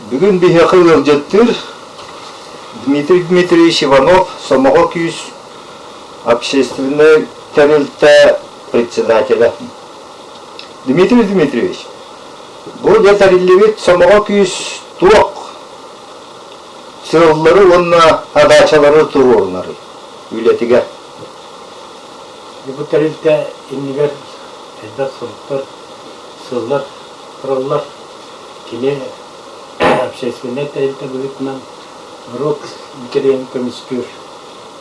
Бүгүн биһиэхэ ыалдьыттыыр Дмитрий Дмитриевич Иванов Сомоҕо күүс общественнай тэрилтэ председателэ. Дмитрий Дмитриевич, бу дьэ тэриллибит Сомоҕо күүс туох сыаллары уонна адаачалары туруорунарый үлэтигэр? Бу тэрилтэ иннигэр элбэх соруктар, сыаллар тураллар. Кини общественнай тэрилтэ быһыытынан норуот интэриэһин көмүскүүр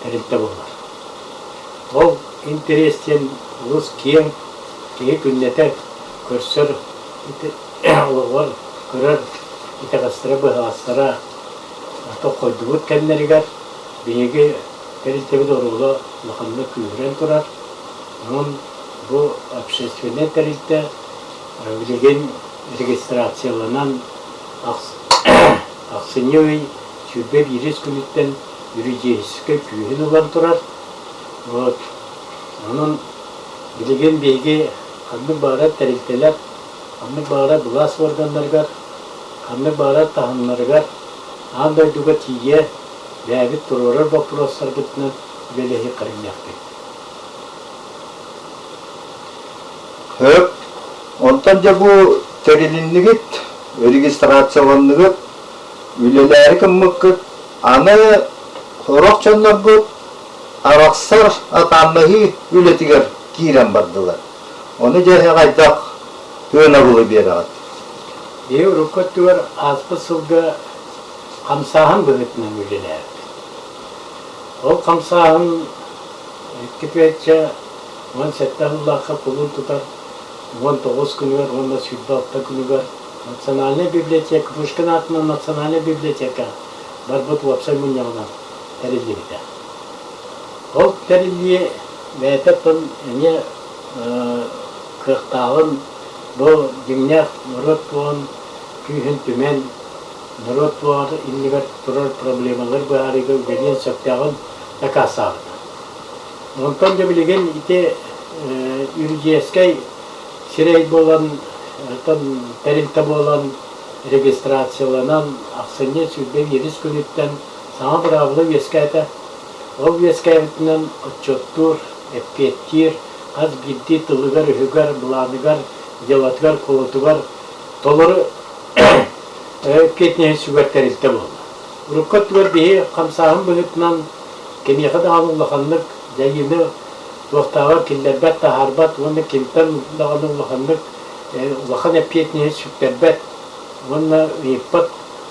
тэрилтэ буолар. Ол интэриэс диэн олус киэҥ, киһи күннэтэ көрсөр олоҕор көрөр итэҕэстэрэ-быһаҕастара тоххойдубут кэмнэригэр биһиги тэрилтэбит оруола улаханнык күүһүрэн турар. Онон бу общественнай тэрилтэ билигин регистрацияланан ахсынньы ый 21 күнүттэн юридическай күүһүн ылан турар. Вот. Онон билигин биһиги ханнык баҕарар тэрилтэлэр, ханнык баҕарар былаас органнарыгар, ханнык баҕарар таһымнарыгар аан дойдуга тиийэ бэйэбит туруорар боппуруостарбытынан үлэлэһиэх кэриҥнээхпит. Сөп. Онтон дьэ бу тэрилиннигит, регистрацияланныгыт, үлэлээри гыммыккыт, аны сорох дьонноргут арахсар атааннаһыы үлэтигэр киирэн бардылар. Ону дьэ хайдах сыанабылы биэрэҕит? Биһи урукку өттүгэр ааспыт сылга хамсааһын быһыытынан үлэлээбиппит. Ол хамсааһын 2017 сыллаахха кулун тутар 19 күнүгэр уонна 26 күнүгэр Национальнай библиотека, Пушкин аатынан Национальнай библиотека барбыт уопсай мунньаҕынан тэриллибитэ. Ол тэриллии бэйэтэ оттон эмиэ кыахтааҕын бу дьиҥнээх норуот туоҕун күүһүн түмэн, норуот туоҕар иннигэр турар проблемалары быһаарыыга үлэлиэн сөптөөҕүн дакаастаабыта. Онтон дьэ билигин ити юридическай сирэй буолан, оттон тэрилтэ буолан регистрацияланан ахсынньы 21 күнүттэн саҥа быраабыла үөскээтэ. Ол үөскээбитинэн отчуоттуур, эппиэттиир, хас биирдии тылыгар-өһүгэр, былааныгар, дьыалатыгар-куолутугар толору эппиэтинэһи сүгэр тэрилтэ буолла. Урукку өттүгэр биһи хамсааһын быһыытынан кимиэхэ даҕаны улаханнык дьайыыны туохтааҕар киллэрбэт, таһаарбат уонна кимтэн даҕаны улаханнык улахан эппиэтинэһи сүктэрбэт уонна ыйыппат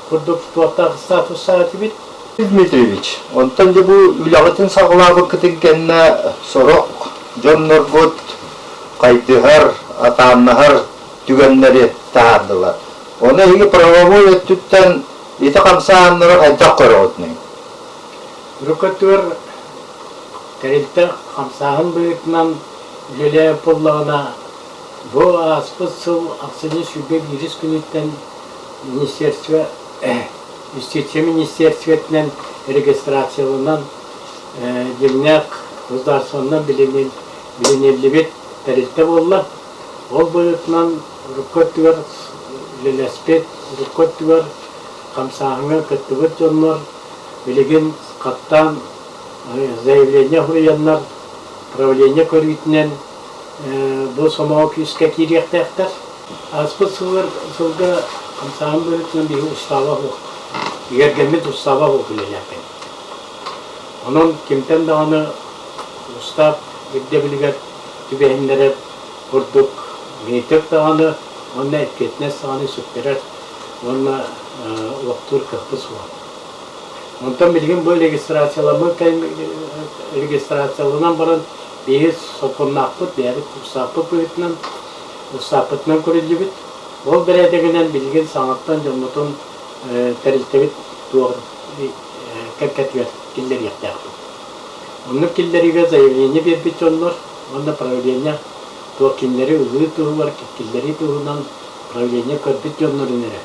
курдук туохтаах статустаах этибит. Дмитриевич, онтон дьэ бу үлэҕитин саҕалаабыккытын кэннэ сорох дьонноргут хайдыһар, атааннаһар түгэннэри таһаардылар. Ону эһиги правовой өттүттэн ити хамсааһыннары хайдах көрөҕүтүнүй? Урукку өттүгэр тэрилтэ хамсааһын быһыытынан үлэлээбит буоллаҕына, бу ааспыт сыл ахсынньы 21 күнүттэн министерство юстиция министерствотынан регистрацияланан дьиҥнээх государствоннан билиниллибит тэрилтэ буолла. Ол быһыытынан урукку өттүгэр үлэлэспит, урукку өттүгэр хамсааһыҥҥа кыттыбыт дьоннор билигин хаттаан заявление суруйаннар правление көрүүтүнэн бу сомоҕо күүскэ киириэхтээхтэр. Ааспыт сылга хамсааһын быһыытынан биһиги устааба суох, бигэргэммит устааба суох үлэлээхпит. Онон кимтэн даҕаны устаап ирдэбилигэр түбэһиннэрэр курдук ыйытык даҕаны уонна эппиэтинэс даҕаны сүктэрэр уонна олохтуур кыахпыт суох. Онтон билигин бу регистрацияламмыт регистрацияланан баран биһиги сокуоннаахпыт, бэйэбит устааппыт быһыытынан устааппытынан көрүллүбүт. Ол бэрээдэгинэн билигин саҥаттан дьоммутун тэрилтэбит туох кэккэтигэр киллэриэхтээхпит. Оннук киллэриигэ заявление биэрбит дьоннор уонна правление туох кинилэри ылыы туһугар киллэрии туһунан правление көрбүт дьоннорун эрэ,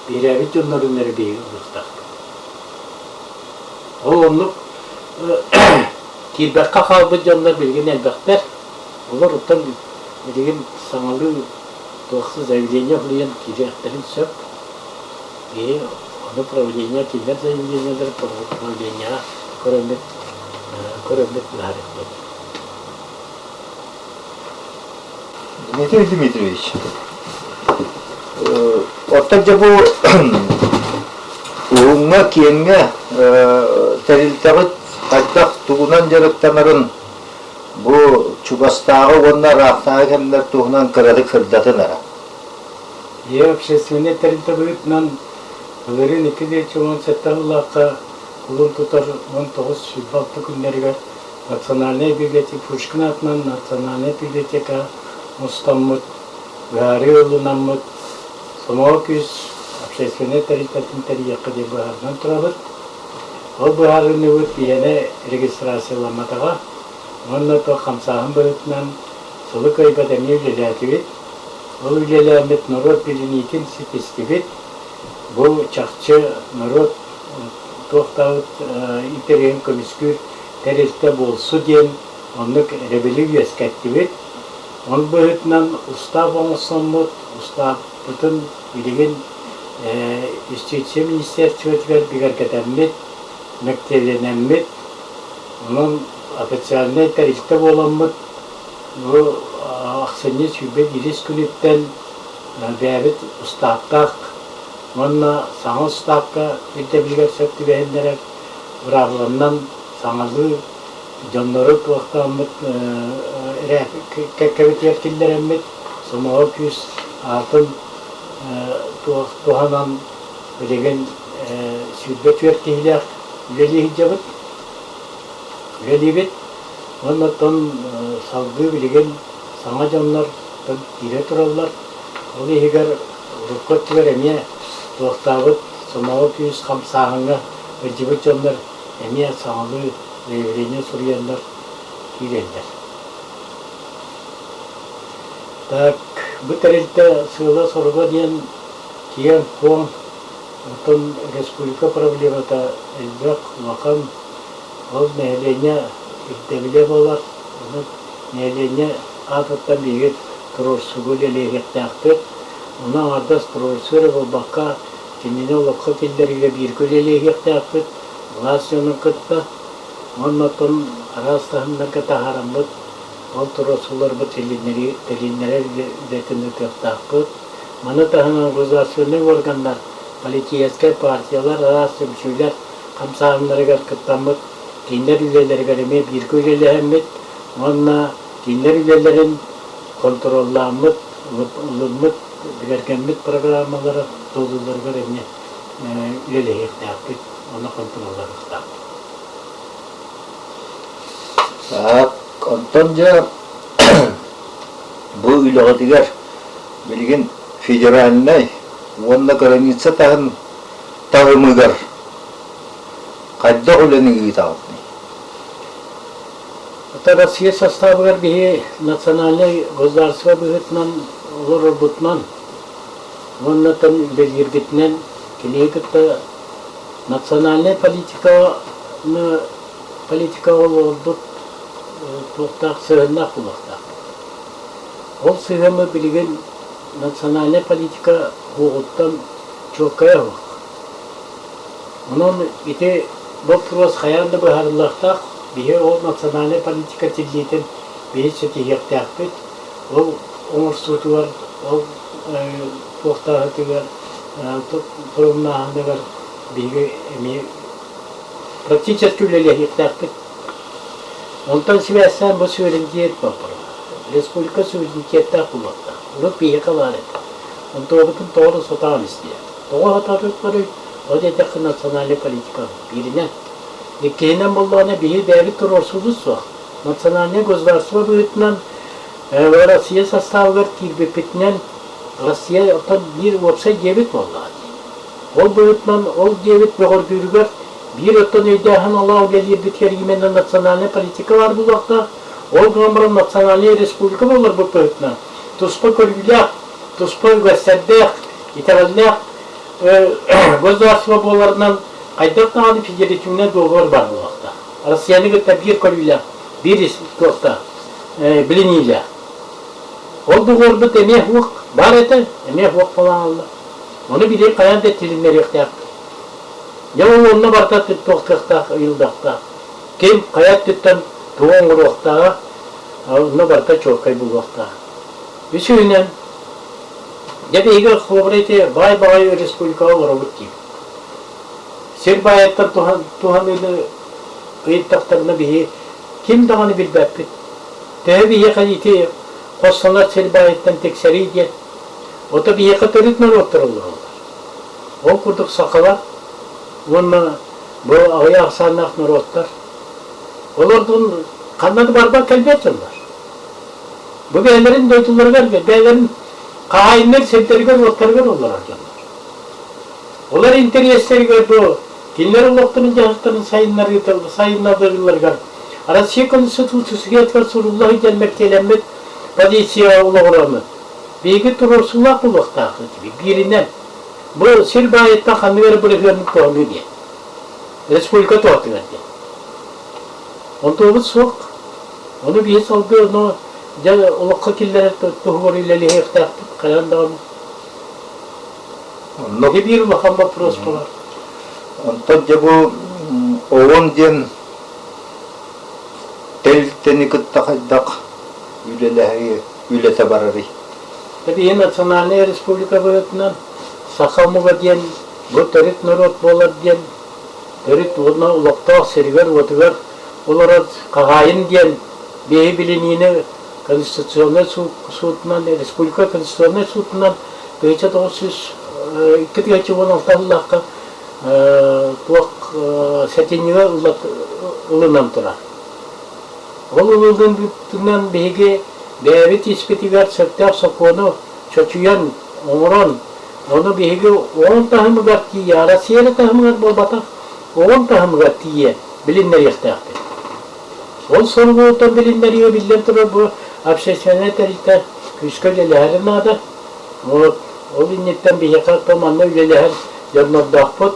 биһирээбит дьоннорун эрэ биһиги ылыахтаахпыт. Ол оннук киирбэххэ хаалбыт дьоннор билигин элбэхтэр. Олор оттон билигин саҥалыы туохсу заявление суруйан киириэхтэрин сөп. Биһи ону правление, кинилэр заявлениеларын правлениеҕа көрөммүт, көрөммүт быһаарыахпыт. Дмитрий Дмитриевич, оттон дьэ бу уһуҥҥа-киэҥҥэ тэрилтэҕит хайдах тугунан дьарыктанарын бу чугастааҕы уонна ыраахтааҕы кэмнэр туһунан кыратык сырдатын эрэ. Ийэ общественнай тэрилтэ быһыытынан былырыын 2017 сыллаахха кулун тутар 19 26 күннэригэр Национальнай библиотека Пушкин аатынан Национальнай библиотека мустаммыт, быһаарыы ылынаммыт, Сомоҕо күүс общественнай тэрилтэтин тэрийиэххэ диэн быһаарынан турабыт. Ол быһаарыныыбыт биһиэнэ регистрацияламматаҕа уонна то хамсааһын быһыытынан сылы кыайбат эмиэ үлэлээтибит. Ол үлэлээммит норуот билиниитин ситистибит. Бу чахчы норуот туохтаабыт интэриэһин көмүскүүр тэрилтэ буолсу диэн оннук эрэбили үөскэттибит. Ол быһыытынан устаап оҥостоммут, устааппытын билигин юстиция министерствотыгар бигэргэтэммит, мэктиэлэнэммит, онон официальнай тэрилтэ буоламмыт, бу ахсынньы 21 күнүттэн бэйэбит устааптаах уонна саҥа устаапка ирдэбилигэр сөп түбэһиннэрэр быраабыланнан саҥалыы дьоннору туохтааммыт кэккэбитигэр киллэрэммит сомоҕо күүс аатын туһанан билигин 24 киһилээх үлэлии сылдьабыт, үлэлиибит. Уонна оттон салгыы билигин саҥа дьоннор киирэ тураллар. Ол иһигэр урукку өттүгэр эмиэ туохтаабыт сомоҕо күүс хамсааһыҥҥа сылдьыбыт дьоннор эмиэ саҥалыы заявление суруйаннар киирэллэр. Так, бу тэрилтэ сыала-соруга диэн киэҥ-куоҥ, оттон республика проблемата элбэх, улахан, ол нэһилиэнньэ ирдэбилэ буолар. Ону нэһилиэнньэ аатыттан биһиги туруорсууга үлэлиэхтээхпит. Ону аҥардас туруорсуу эрэ буолбакка, кинини олоххо киллэриигэ бииргэ үлэлиэхтээхпит, былаас дьонун кытта. Уонна оттон араас таһымнарга таһаараммыт, ол туруорсууларбыт тилиннэрэр үлэтин ыытыахтаахпыт. Маны таһынан государственнай органнар, политическай партиялар, араас түмсүүлэр хамсааһыннарыгар кыттаммыт, кинилэр үлэлэригэр эмиэ бииргэ үлэлэһэммит уонна кинилэр үлэлэрин хонтуруоллааммыт, ылыммыт, бигэргэммит программалара туолууларыгар эмиэ үлэлэһиэхтээхпит, ону хонтуруолланыахтаахпыт. Так, онтон дьэ бу үлэҕитигэр билигин федеральнай уонна граница таһын таһымыгар хайдах үлэни ыытаҕытый? Это Россия састаабыгар биһи национальнай государство быһыытынан олорорбутунан уонна үлэлиирбитинэн киниги кытта национальнай политиканы политикаҕа олорбут туохтаах сыһыаннаах буолуохтаах. Ол сыһыамы билигин национальнай политика уоҕуттан чуолкайа суох. Онон ити боппуруос хайаан да быһаарыллыахтаах. Биһи ол национальнай политика тиллиитин биһи ситиһиэхтээхпит. Ол оҥорсуутугар, ол туохтааһытыгар, торумнааһыныгар биһиги эмиэ практически үлэлэһиэхтээхпит. Онтон сибээстээн бу суверенитет боппуруоһа. Республика суверенитеттээх буолуохтаах. Урут биһиэхэ баар этэ. Онтуобутун тоҕо да сатаан истиэ. Тоҕо сатаатыктарый? Тоҕо диэтэххэ национальнай политика бииринэн. Иккиһинэн буоллаҕына биһи бэйэбит туруорсуубут суох. Национальнай государство быһыытынан Россия састаабыгар киирбиппитинэн Россия оттон биир уопсай дьиэбит буоллаҕа дии. Ол быһыытынан ол дьиэбит бөҕөргүүрүгэр биир оттон өйдөөһүн олоо үлэлиирбитигэр именно национальнай политика баар буолуохтаах. Ол гынан баран национальнай республика буоларбыт быһыытынан туспа көрүүлээх, туспа үгэстэрдээх, итэҕэллээх государство буоларынан хайдах даҕаны федеративнай договор баар буолуохтаах. Россияны кытта биир көрүүлээх, биир туохтаах, билиниилээх. Ол договорбут эмиэ суох, баар этэ, эмиэ суох буолан хаалла. Ону билигин хайаан да тилиннэриэхтээхпит. Дьэ ол онно барыта туохтуохтаах, ыйыллыахтаах. Ким хайа өттүттэн тугу оҥоруохтааҕа онно барыта чуолкай буолуохтаах. Үсүһүнэн, дьэ биһиги холобура ити баай баҕайы республикаҕа олоробут диибит. Сир баайыттан туһаныыны ыйыттахтарына биһи ким даҕаны билбэппит. Төһө биһиэхэ ити хостонор сир баайыттан тиксэрий диэн. Ото биһиэхэ төрүт норуоттар олороллор. Ол курдук сахалар уонна бу аҕыйах ахсааннаах норуоттар олордун ханна да барбат кэлбэт дьоннор. Бу бэйэлэрин дойдуларыгар, бэйэлэрин хаһаайыннар сирдэригэр-уоттарыгар олорор дьоннор. Олор интэриэстэригэр бу кинилэр олохторун-дьаһахтарын сайыннарыыларыгар Россия Конституциятыгар сурулла сылдьан мэктиэлэммит позицияҕа олоҕураммыт биһиги туруорсуулаах буолуохтаахпыт бииринэн бу сир баайыттан ханнык эрэ бырыһыанын туһаныы диэн республика туһатыгар диэн онтуобут суох ону биһи салгыы ону дьэ олоххо киллэрэр туһугар үлэлэһиэхтээхпит хайаан даҕаны Оннук. Ити биир улахан боппуруос буолар. Онтон дьэ бу ООН диэн тэрилтэни кытта хайдах үлэлэһии үлэтэ барарый? Биһи национальнай республика быһыытынан саха омуга диэн бу төрүт норуот буолар диэн төрүт уонна олохтоох сиригэр-уотугар олорор хаһаайын диэн биһи билиниини Конституционнай суутунан республика Конституционнай суутунан 1902 2016 сыллаахха туох сэтинньигэ ылынан турар. Ол ылыллыбытынан биһиги бэйэбит испитигэр сөптөөх сокуону чочуйан, оҥорон, ону биһиги оҕон таһымыгар тиийэ, Россия эрэ таһымыгар буолбатах, оҕон таһымыгар тиийэ билиннэриэхтээхпит. Ол соругуттан билиннэриигэ биллэн турар бу общественнай тэрилтэ күүскэ үлэлэһэрэ наада. Вот ол инниттэн биһиэхэ то манна үлэлэһэр дьоннордоохпут.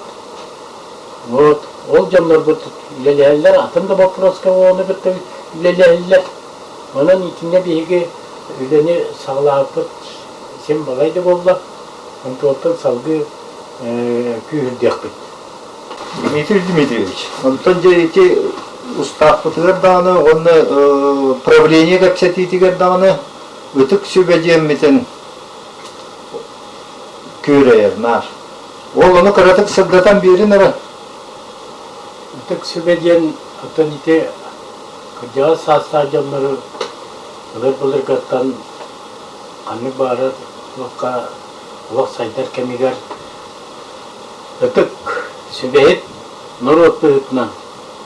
Вот ол дьоннорбут үлэлэһэллэр, атын да боппуруоска ону кытта үлэлэһэллэр. Онон итиннэ биһиги үлэни саҕалаабыппыт син балай да буолла. Онтуоттан салгыы күүһүрдүөхпүт. Дмитрий Дмитриевич, онтон дьэ ити устаахпытыгар даҕаны уонна правление кэпсэтиитигэр даҕаны ытык сүбэ диэммитин күөрэйэр наар. Ол ону кыратык сырдатан биэрин эрэ. Ытык сүбэ диэн оттон ити кырдьаҕас саастаах дьоннору былыр-былыргаттан ханнык баҕарар туохха олох сайдар кэмигэр ытык сүбэһит норуот быһыытынан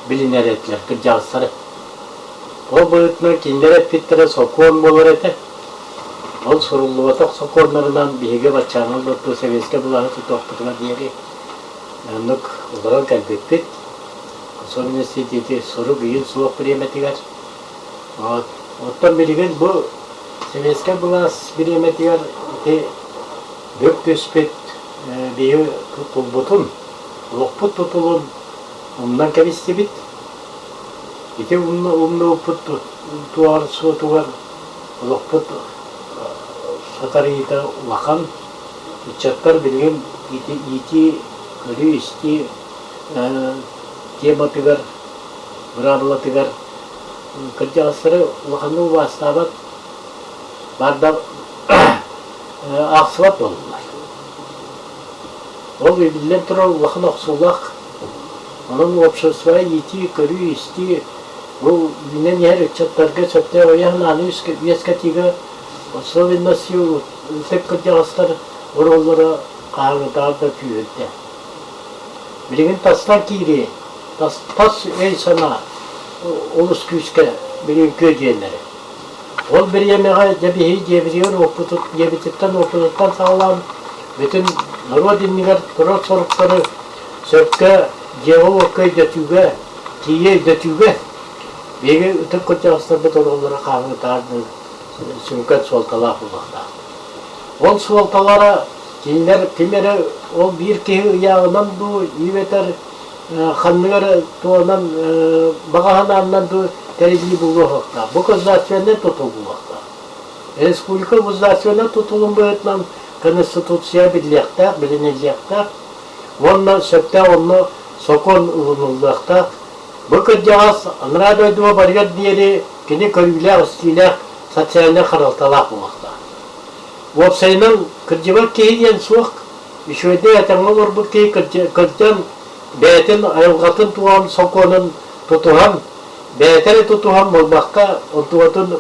билинэр этилэр кырдьаҕастары. Ол быһыытынан кинилэр эппиттэрэ сокуон буолар этэ. Ол суруллубатах сокуоннарынан биһиги баччааҥҥа олорбут сэбиэскэй былааһы тутуохпутугар диэри оннук олорон кэлбиппит. Особенности ити сурук ыйын суох бириэмэтигэр. Вот. Оттон билигин бу сэбиэскэй былаас бириэмэтигэр ити бүк түспүт биһи тутулбутун, олохпут тутулун умнан кэбистибит. Ити умнубуппут туоҕар суотугар олохпут сатарыйыыта улахан. Ыччаттар билигин иитии, көрүү-истии тематыгар, быраабылатыгар кырдьаҕастары улаханнык убаастаабат, баардар аахсыбат буоллулар. Ол биллэн турар улахан охсуулаах. Онон уопсастыбаҕа иитии, көрүү-истии бу үүнэн иһэр ыччаттарга сөптөөх өйө-санааны үөскэтиигэ особенности ытык кырдьаҕастар оруоллара хаһааҥҥытааҕар да күүһүрдэ. Билигин тастан киирии, тас, тас өй-санаа олус күүскэ билигин күөдьүйэллэрэ. Ол бириэмэҕэ дьэ биһиги дьиэбитигэр дьиэбититтэн уоппутуттан саҕалаан бүтүн норуот иннигэр турар соруктары сөпкө дьиэҕэ-уокка өйдөтүүгэ, тиийэ өйдөтүүгэ биһиги ытык кырдьаҕастарбыт оруоллара хаһыҥҥытааҕар да сүҥкэн суолталаах буолуохтаах. Ол суолталара кинилэр ким эрэ ол биир киһи ыйааҕынан дуу, эбэтэр ханнык эрэ туонан баҕа санааннан дуу тэриллии буолуохтаах. Бу государственнай тутул буолуохтаах. Республика государственнай тутулун быһыытынан Конституция биллиэхтээх, билиниллиэхтээх уонна сөптөөх онно сокуон ылыныллыахтаах. Бу кырдьаҕас анараа дойдуга барыар диэри кини көрүүлээх-истиилээх социальнай харалталаах буолуохтаах. Уопсайынан, кырдьыбат киһи диэн суох, үчүгэйдик этэҥҥэ олорбут киһи кырдьан бэйэтин айылҕатын туһан сокуонун тутуһан, бэйэтэ эрэ тутуһан буолбакка, онтугатын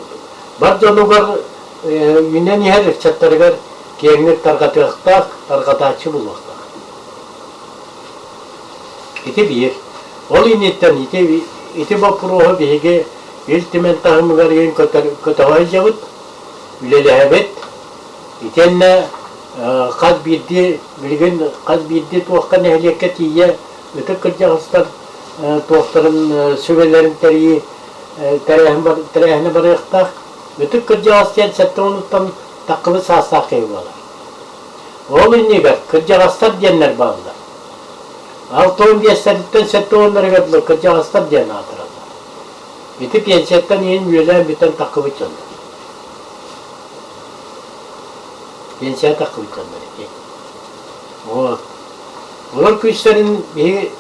бар дьонугар үүнэн иһэр ыччаттарыгар киэҥник тарҕатыахтаах, тарҕатааччы буолуохтаах. Ити биир. Ол инниттэн ити, ити боппуруоһу биһиги Ил Түмэн таһымыгар иһин көтөҕө сылдьабыт, үлэлэһэбит. Итиэннэ хас биирдии билигин хас биирдии туохха нэһилиэккэ тиийэ ытык кырдьаҕастар туохтарын сүбэлэрин тэрийии тэрээһин тэрээһинэ барыахтаах. Ытык кырдьаҕас диэн сэттэ уонуттан таххыбыт саастаах киһи буолар. Ол иннигэр кырдьаҕастар диэннэр бааллар. 65-тэриттэн 70-ларыгар дылы кырдьаҕастар диэн аатыраллар. Ити пенсияттан иһин үөлээн бүтэн таххыбыт дьоннор. Пенсия таххыбыт дьоннор ити. Вот. Олор күүстэрин биһиги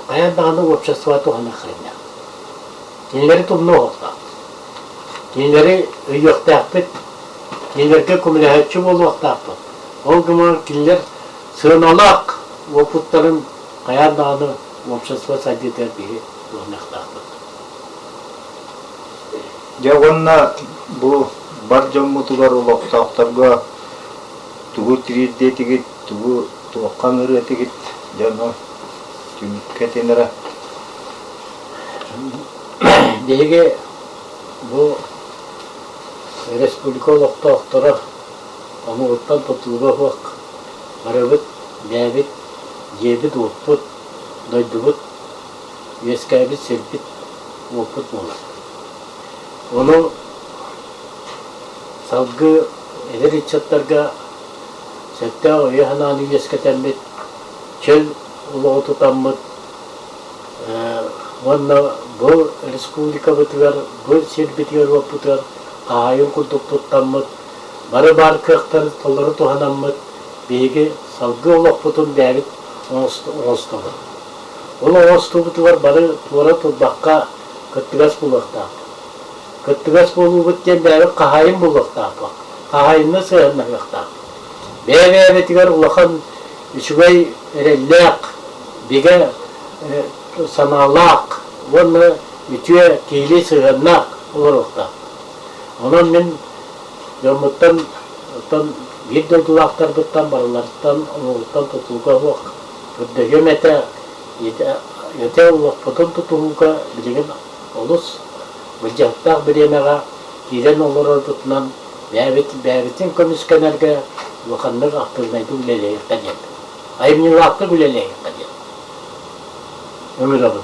хайаан даҕаны общество туһаныаххайдаах. Кинилэри тумнуохтаах. Кинилэри өйүөхтээхпит. Кинилэргэ көмөлөһөөччү буолуохтаахпыт. Ол гынан кинилэр сыаналаах уопуттарын хайаан даҕаны общество сайдыытыгар биһи туһаныахтаахпыт. Дьэ уонна бу бар дьоммутугар олохтоохторго тугу тириэрдиэтигит, тугу туохха ыҥырыатыгыт дьону түмүккэ этин эрэ. Биһиги бу республика олохтоохторо омугуттан тутулуга суох барыбыт бэйэбит дьиэбит-уоппут, дойдубут, үөскээбит сирбит, уоппут буолар. Ону салгыы эдэр ыччаттарга сөптөөх өйү-санааны үөскэтэммит, чөл олоҕу тутаммыт уонна бу республикабытыгар, бу сирбитигэр-уоппутугар хаһаайын курдук туттаммыт, бары баар кыахтары толору туһанаммыт, биһиги салгыы олохпутун бэйэбит оҥостобут. Ол оҥостуубутугар бары туора турбакка кыттыгас буолуохтаахпыт. Кыттыгас буолуубут диэн бэйэбит хаһаайын буолуохтаахпыт, хаһаайынна сыһыаннаһыахтаахпыт. Бэйэ-бэйэбитигэр улахан үчүгэй эрэллээх, бигэ санаалаах уонна үтүө киһилии сыһыаннаах олоруохтаах. Онон мин дьоммуттан, оттон биир дойдулаахтарбыттан барыларыттан омугуттан тутулуга суох көрдөһүөм этэ, ити олохпутун тутуһууга билигин олус былдьаһыктаах бириэмэҕэ киирэн олорорбутунан бэйэбит бэйэбитин көмүскэнэргэ улаханнык актыыбынайдык үлэлэһиэххэ диэн, айымньылаахтык үлэлэһиэххэ диэн ыҥырабын.